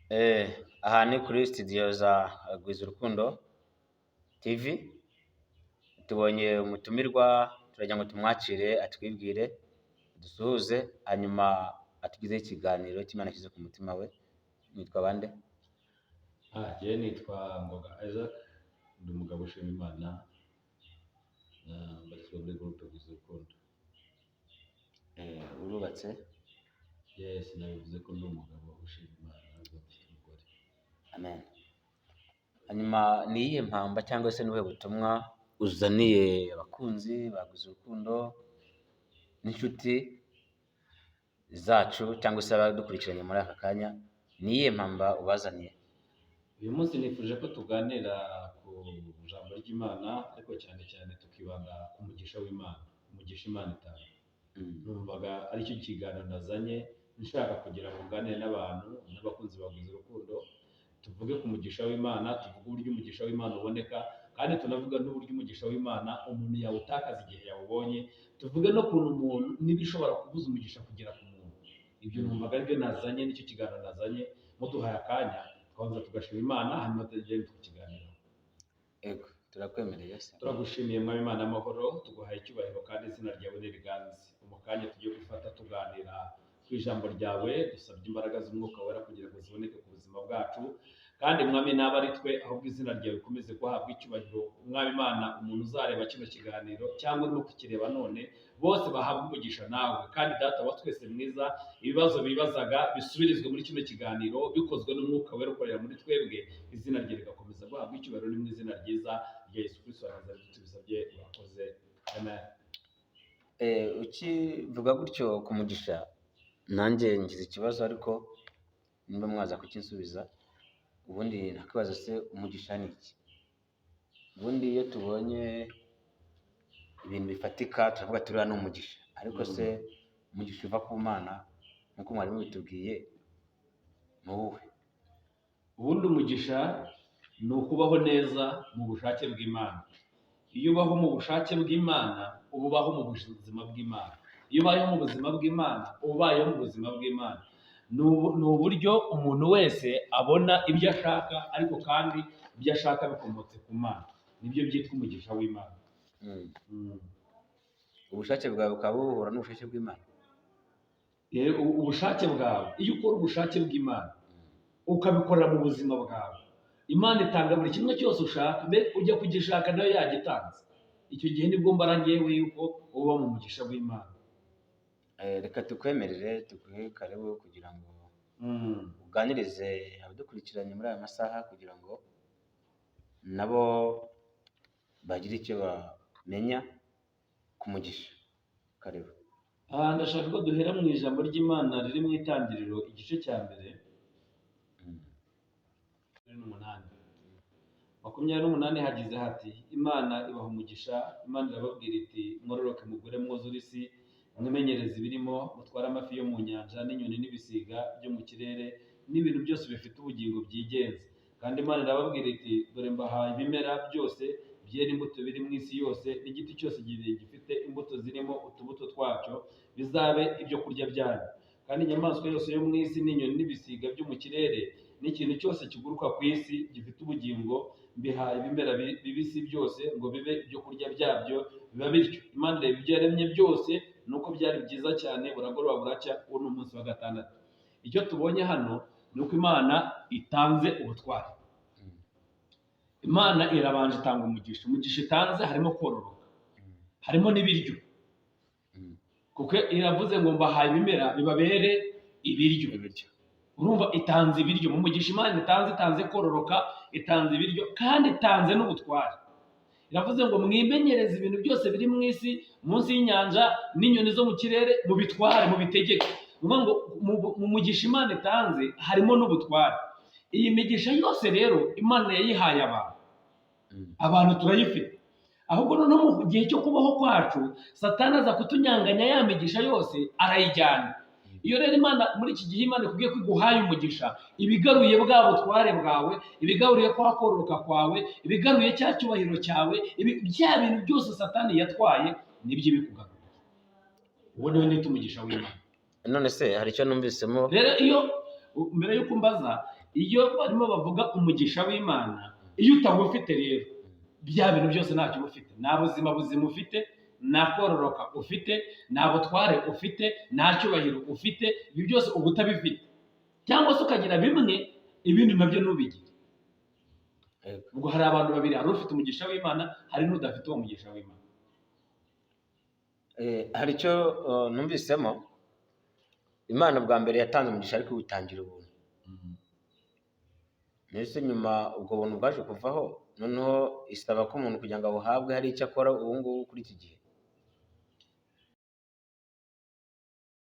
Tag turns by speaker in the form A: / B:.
A: Aha ni kuri studio za Gwiza Urukundo TV, tubonye umutumirwa, turagira ngo tumwakire atwibwire, dusuhuze, hanyuma atugezeho ikiganiro cy'Imana yashyize ku mutima we. Mwitwa bande?
B: Jyewe nitwa Ngoga Isaac, ndi umugabo ushima Imana, mbarizwa muri groupe Gwiza Urukundo.
A: Urubatse?
B: Yes, nabivuze ko ndi umugabo ushima Imana, ntabwo mfite umugore.
A: Amen. Hanyuma ni iyihe mpamba cyangwa se ni ubuhe butumwa uzaniye abakunzi ba Gwiza Urukundo n'inshuti zacu cyangwa se abadukurikiranye muri aka kanya? Ni iyihe mpamba ubazaniye?
B: Uyu munsi nifuje ko tuganira ku ijambo ry'Imana, ariko cyane cyane tukibanda ku mugisha w'Imana, umugisha Imana itanga. Numvaga aricyo kiganiro nazanye, nshaka kugira ngo nganire n'abantu n'abakunzi ba Gwiza Urukundo, tuvuge ku mugisha w'Imana, tuvuge uburyo umugisha w'Imana uboneka, kandi tunavuga n'uburyo umugisha w'Imana umuntu yawutakaza igihe yawubonye, tuvuge n'ukuntu umuntu n'ibishobora kubuza umugisha kugera ku muntu. Ibyo numvaga aribyo nazanye, nicyo kiganiro nazanye. Muduhaye akanya twabanza tugashima Imana, hanyuma tugende tukiganiraho.
A: Ego, turakwemereye se.
B: Turagushimiye, Mwami Imana amahoro, tuguhaye icyubahiro kandi izina ryawe niriganze. Mu kanya tugiye gufata tuganira ku ijambo ryawe, dusabye imbaraga z'Umwuka Wera kugira ngo ziboneke ku buzima bwacu, kandi Mwami, naba ari twe, ahubwo izina ryawe rikomeze guhabwa icyubahiro. Mwami Imana, umuntu uzareba kino kiganiro cyangwa urimo kukireba none, bose bahabwa umugisha nawe, kandi Data wa twese mwiza, ibibazo bibazaga bisubirizwe muri kino kiganiro bikozwe n'Umwuka Wera ukorera muri twebwe, izina rye rigakomeza guhabwa icyubahiro. Ni mu izina ryiza rya Yesu Kristo wa Nazareti tubisabye, urakoze, amen.
A: Ukivuga gutyo ku mugisha, nanjye ngize ikibazo, ariko nimba mwaza kukinsubiza, ubundi nakibaza se umugisha ni iki? Ubundi iyo tubonye ibintu bifatika turavuga turiya ni umugisha, ariko se umugisha uva ku Mana nk'uko mwarimu bitubwiye ni uwuhe?
B: Ubundi umugisha ni ukubaho neza mu bushake bw'Imana. Iyo ubaho mu bushake bw'Imana, uba ubaho mu buzima bw'Imana. Iyo ubayeho mu buzima bw'Imana, uba ubayeho mu buzima bw'Imana. Ni uburyo umuntu wese abona ibyo ashaka, ariko kandi ibyo ashaka bikomotse ku Mana. Nibyo byitwa umugisha w'Imana.
A: Ubushake bwawe bukaba buhura n'ubushake bw'Imana.
B: Ubushake bwawe, iyo ukora ubushake bw'Imana ukabikorera mu buzima bwawe, Imana itanga buri kimwe cyose ushaka, mbe ujya kugishaka nayo yagitanze. Icyo gihe nibwo mbara ngewe yuko uba mu mugisha w'Imana.
A: Reka tukwemerere, tuguhe karibu kugira ngo uganirize abadukurikiranye muri aya masaha, kugira ngo nabo bagire icyo bamenya ku mugisha. Karibu.
B: Aha ndashaka ko duhera mu ijambo ry'Imana riri mu Itangiriro igice cya mbere, 8. 28 hagize hati: "Imana ibaha umugisha, Imana irababwira iti: 'Mwororoke mugure mwuzure isi, mwimenyereze ibirimo, mutware amafi yo mu nyanja n'inyoni n'ibisiga byo mu kirere n'ibintu byose bifite ubugingo byigenza.' Kandi Imana irababwira iti: 'Dore mbahaye ibimera byose byera imbuto biri mu isi yose, n'igiti cyose gifite imbuto zirimo utubuto twacyo, bizabe ibyo kurya byanyu. Kandi inyamaswa yose yo mu isi n'inyoni n'ibisiga byo mu kirere n'ikintu cyose kiguruka ku isi gifite ubugingo, mbihaye ibimera bibisi byose ngo bibe ibyo kurya byabyo.' Biba bityo. Imana ireba ibyo yaremye byose, nuko byari byiza cyane. Buragoroba buracya, uwo ni umunsi wa gatandatu." Icyo tubonye hano ni uko Imana itanze ubutware. Imana irabanje itanga umugisha. Umugisha itanze harimo kororoka, harimo n'ibiryo, kuko iravuze ngo: 'Mbahaye ibimera bibabere ibiryo.'
A: Ibiryo.
B: Urumva itanze ibiryo. Mu mugisha Imana itanze, itanze kororoka, itanze ibiryo, kandi itanze n'ubutware. Iravuze ngo: 'Mwimenyereze ibintu byose biri mu isi, munsi y'inyanja, n'inyoni zo mu kirere, mubitware, mubitegeke.' Ni ukuvuga ngo mu mugisha Imana itanze harimo n'ubutware. Iyi migisha yose rero Imana yayihaye abantu. Abantu turayifite, ahubwo noneho mu gihe cyo kubaho kwacu, Satani aza kutunyanganya ya migisha yose, arayijyana. Iyo rero Imana muri iki gihe, Imana ikubwiye ko iguhaye umugisha, ibigaruye bwa butware bwawe, ibigaruye kwa kororoka kwawe, ibigaruye cya cyubahiro cyawe, bya bintu byose Satani yatwaye nibyo ibikugaruriye. Uwo niwe nita umugisha w'Imana.
A: None se hari icyo numvisemo?
B: Rero iyo mbere y'uko mbaza Iyo barimo bavuga umugisha w'Imana, iyo utawufite rero, bya bintu byose ntacyo uba ufite. Nta buzima buzima ufite, nta kororoka ufite, nta butware ufite, nta cyubahiro ufite. Ibi byose uba utabifite, cyangwa se ukagira bimwe, ibindi nabyo ntubigire. Ubwo hari abantu babiri: hari ufite umugisha w'Imana, hari n'udafite uwo mugisha w'Imana.
A: Hari icyo numvisemo. Imana bwa mbere yatanze umugisha, ariko iwutangira ubuntu. Mbese nyuma ubwo buntu bwaje kuvaho, noneho isaba ko umuntu kugira ngo abuhabwe hari icyo akora. Ubu ngubu kuri iki gihe